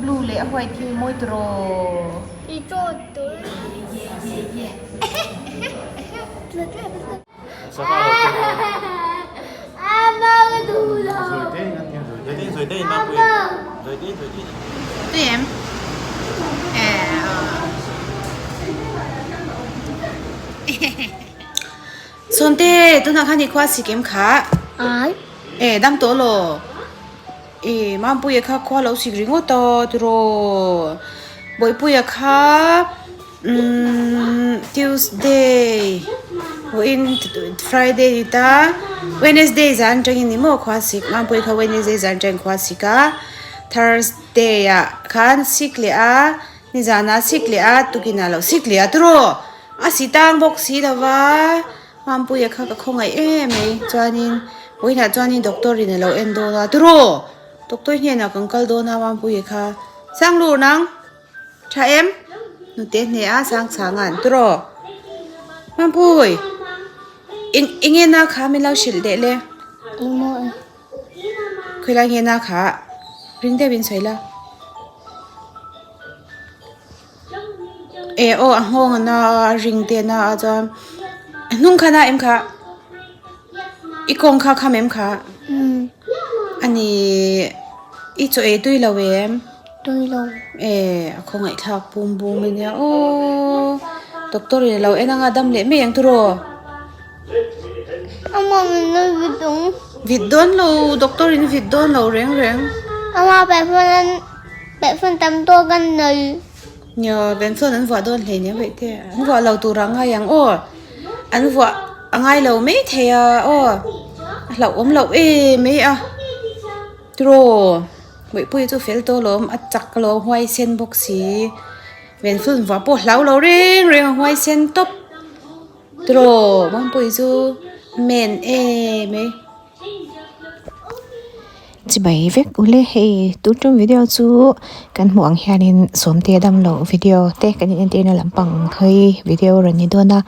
blue leh a white hi mawi tawh. Tui em? Sawnte tunah khan i khua sik em kha? E dam tawh law. E Mampuia kha khua lo sik ringawt a tiraw. Bawihpuia kha umm Tuesday vawiin Friday ni ta Wednesday zan atangin ni maw khua sik Mampuia kha Wednesday zan atangin khua sik a Thursday ah khan sik leh a nizanah sik leh a tukinah lo sik leh a tiraw a si tang bawk si lo va. Mampuia kha ka khawngaih em mai chuanin vawiinah chuanin doctor in alo en dawn a tiraw doctor hnenah kan kal dawn a Mampuia kha Sanglu nang tha em hnute hneh a sang chhang an tiraw Mampui eng eng nge na kha min lo hrilh leh le khawilai nge na kha ring deuhin sawi la. Eh aw a nghawng a na a ring te a na a chuan a hnung kha na em kha i kawng kha kham em kha a ni i chaw ei tui lo em eh a khawngaih thlak bum bum a nia aw doctor in a lo en anga dam leh mai ang tiraw vit dawn lo doctor in vit dawn lo reng reng. Nia, ben chuan an vuah dawn hlei nia vaih te. An vuah lo tur a ngai ang aw. An vuah a ngai lo mai thei a aw. A hlauhawm loh em mai a. Tiraw, Bawihpuia chu fel tawh alawm, a chak alawm huai sen bawk si. Ben chuan vuah pawh hlau lo reng reng a huai sen tawp. Tiraw, Bawihpuia chu men em mai. Chibai vek ule hei tun tum video chu kan hmuh ang hianin sawmte damloh video te kan inentirna lampang hawi video rawn ni dawn a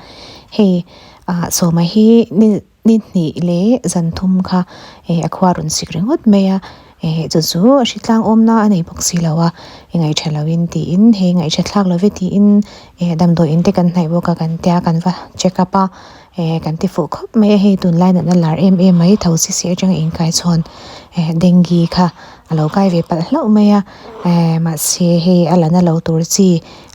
hei ah sawma hi ni ni hnih leh zan thum kha eh a khua rawn sik ringawt mai a eh chu chu a hritlang awmna a nei bawk si lo a ngaihṭha loin tiin hei ngaihṭha thlak lo ve tiin eh damdawi in te kan hnaih bawk a kan tia kan va check up a. Eh kan ti fuh khawp mai a hei tunlai natna lar em em mai tho si si atanga inkai chhawn eh dengue kha a lo kai ve palh hlauh mai a eh mahse hei a la na lo tur chi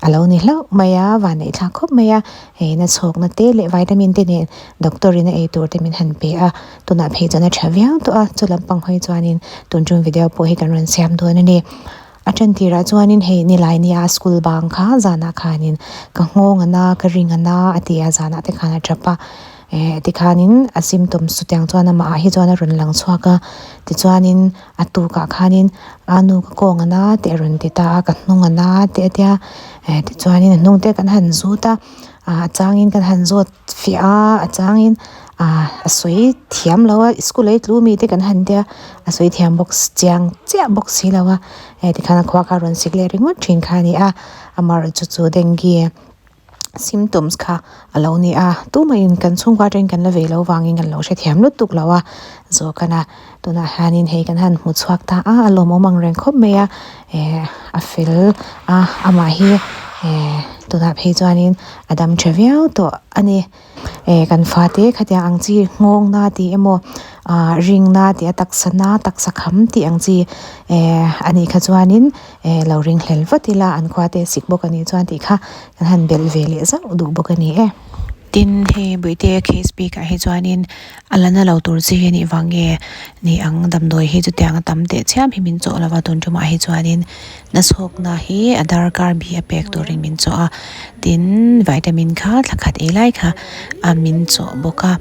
a lo ni hlauh mai a vanneih thlak khawp mai a hei na chhawkna te leh vitamin te nen doctor in a ei tur te min han pe a tunah phei chuan a tha viau tawh a chu lampang hawi chuanin tun tum video pawh hi kan rawn siam dawn a ni. A then tirah chuanin hei nilai nia school bang kha zanah khanin ka nghawng a na ka ring a na a ti a zanah te khan a tap a eh tikhanin a symptoms chu tiang chuan amah ah hi chuan a rawn lang chhuak a tichuanin a tukah khanin a nu ka kawng a na tih a rawn ti ta a ka hnung a na te a tia eh tichuanin a hnung te kan han zut a ah a changin kan han zawt fiah a a changin ah a sawi thiam lo a school a i tlu mi te kan han tia a sawi thiam bawk chiang chiah bawk si lo a hei tikhan a khua kha a rawn sik leh ringawt thin kha a ni a amaherawhchu chu dengue symptoms kha a lo ni a tumah in kan chhungkua atangin kan la ve loh vangin kan lo hrethiam lutuk lo a zawh kan a tunah hianin hei kan han hmu chhuak ta a a lawmawm ang reng khawp mai a eh a fel a amah hi eh tunah phei chuanin a dam tha viau tawh a ni eh kan fate khatiang ang chi nghawng na tih emaw ah ring na tih a taksa na taksa kham tih ang chi eh a nih kha chuanin eh lo ring hlel vat ila an khua te sik bawk a nih chuan tih kha kan han belh ve leh zauh duh bawk a ni e. Tin hei Buitea case bikah hi chuanin a la na lo tur chi hi a nih vang nge ni ang damdawi hi chutiang a tam teh chiam hi min chawh lova tun tumah hi chuanin nachhawkna hi a darkar bi a pek turin min chawh a tin vitamin kha thla khat ei lai kha a min chawh bawk a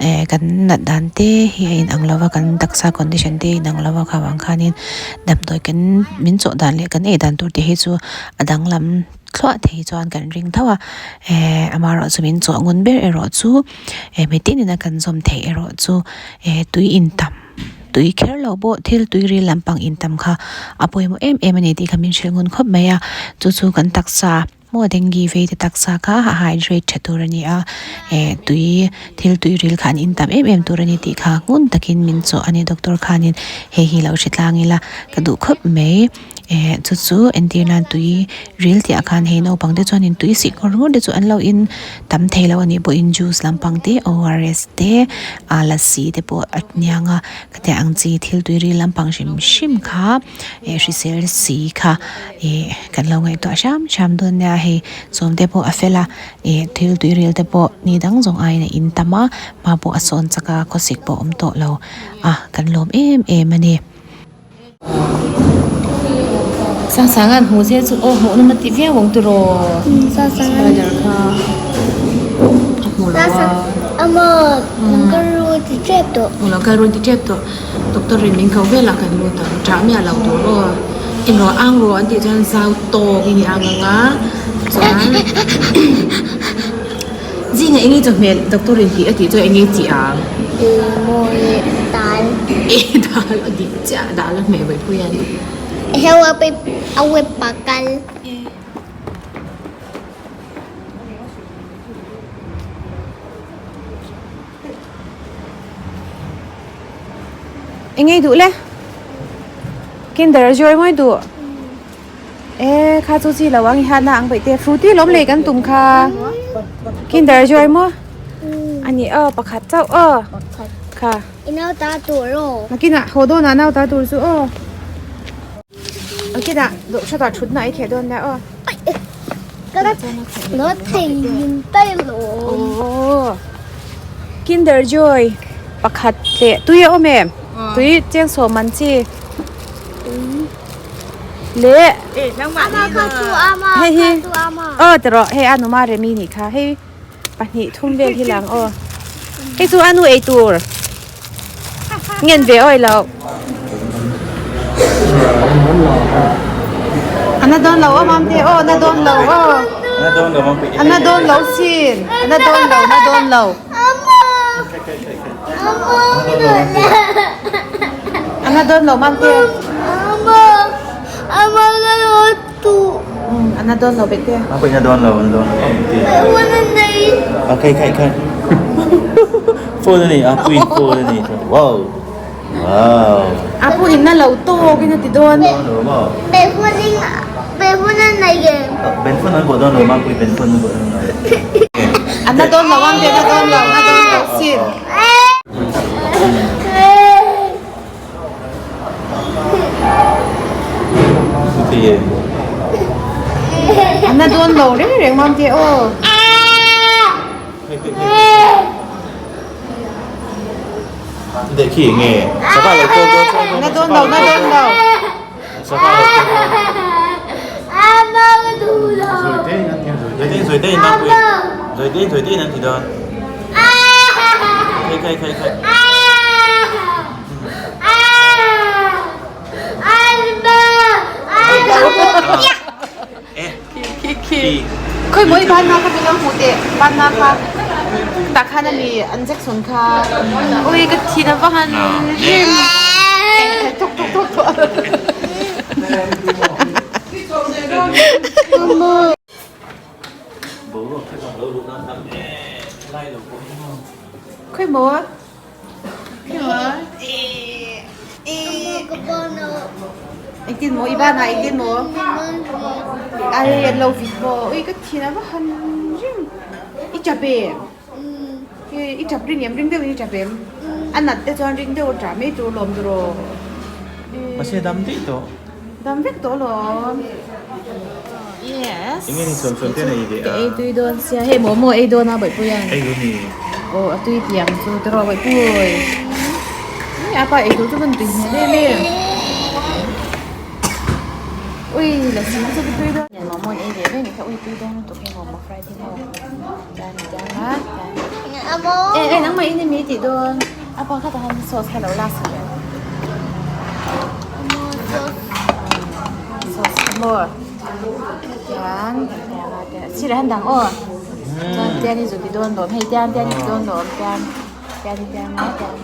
eh kan nat dan te hi a inang lova kan taksa condition te a inang lova kha vang khanin damdawi kan min chawh dan leh kan ei dan tur te hi chu a danglam. Thluah thei chuan kan ring tho a, eh amaherawh chu min chawh ngun ber erawh chu eh mitin ina kan zawm theih erawh chu eh tui in tam tui kher loh pawh thil tui ril lampang in tam kha a pawimawh em em a ni tih kha min hrilh ngun khawp mai a, chu chu kan taksa maw dengue vei te taksa kha a hydrate tha tur a ni a, eh tui thil tui ril kha an in tam em em tur a ni tih kha ngun takin min chawh a ni doctor khanin hei hi lo hre tlang ila ka duh khawp mai. Eh chu chu entir nan tui ril tih ah khan hei naupang te chuanin tui sih ngawr ngawr te chu an lo in tam thei lo a nih pawhin juice lampang te ORS te ah lassi te pawh a niang a khatiang ang chi thil tui ril lampang hrim hrim kha eh hrisel si kha eh kan lo ngaihtuah hram hram dawn nia hei sawm te pawh a fel a eh thil tui ril te pawh ni dang zawng aiin a in tam a hma pawh a sawn chak a khawsik pawh a awm tawh lo a kan lawm em em a ni. Sangsanga'n hmuh se chu aw hmuh nawm a ti viau ang tiraw spider kha a hmu lo a hmu lo kal rawn ti tep tawh doctor in min ko velah kan lut ang ṭah miah lo tur aw englo ang rawh an tih chuan zau tawk i ni ang ang a chuan Zinga eng nge chawhmeh doctor in tih a tih chuan eng nge tih ang? Mawi dal. E dal a dik chiah dal a hmeh vawi pui a ni. Heu a pe a web pa kal. Eng nge duh le? Kinder joy mawi duh. E kha chu chi lo ang i hatna ang paih te fruity lawm lei kan tum kha kinder joy maw ani aw pakhat chauh aw kha i nau ta tur aw nakinah haw dawnah nau ta tur chu aw nakinah dawh hratah thutna ai kheh dawn nia aw nó thei min tay lawm aw kinder joy pakhat leh tui a awm em tui cheng sawm man chi leh hei hi aw ti rawh hei a numa remi nih kha hei pahnih thum vel hi lang aw hei chu a nu ei tur ngen ve awi lo ana dawn lo aw mamte aw na dawn lo aw ana dawn lo sin ana dawn lo na dawn lo. Ana dawn lo mam te. Ana dawn lo bete. Apa ina dawn lo, ana dawn lo. Okay, kai kai. Phone ani, apu in phone ani. Wow. Wow. Apu in na lo tawk in a ti dawn. Ben phone in Ben phone an nei ge. Ben phone an bo dawn lo, mam pui ben phone an bo dawn lo. Ana dawn lo ang te, na dawn lo, na dawn lo sin. Ana dawn lo reng reng mam te aw. Na dawn lo, na dawn lo. Khawi maw i banna kha min lo hmuh teh banna kha tah khan a mi an Jackson kha ui ka thin a va han rim thawk thawk thawk thawk. Khawi maw Engtin maw i banah engtin maw ai an lo vit maw ui ka thin a va han ring i tap em i tap ring em ring deuhin i tap em a nat te chuan ring deuh a tah mai tur lawm tur aw Mahse dam daih tawh dam vek tawh lawm yes Enge ni chuan chuan te nei ve a ka ei tui dawn sia hei momo ei dawn a bawihpuian ei dawn ni. Aw a tui tiang chu ti rawh bawihpui ui apa ei tur chu van tui hmel em em ui lassi te chu ka tui dawn momo an ei ve ve ni kha ui tui dawn lutuk hei momo fry te ho tian a tiang a tian e e nangmah in emi tih dawn apa kha tah hian sauce kha lo lak sak em sauce kha maw tian tiang a tian sirah hian dang aw. Chuan tian hi zu ti dawn lawm hei tian tian hi ti dawn lawm tian tian hi tiang a tian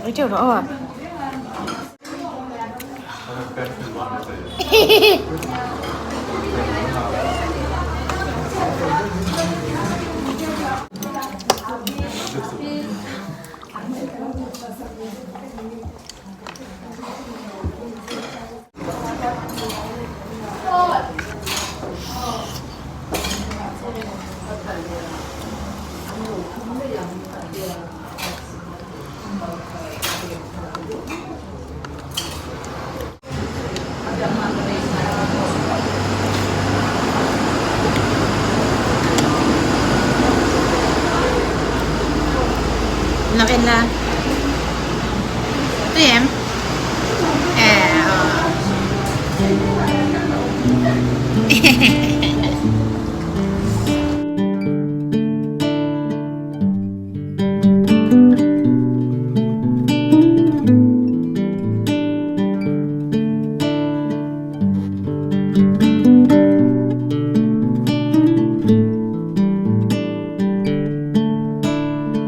ei teuh rawh aw. Lo en la. Tui em? Eh, aw.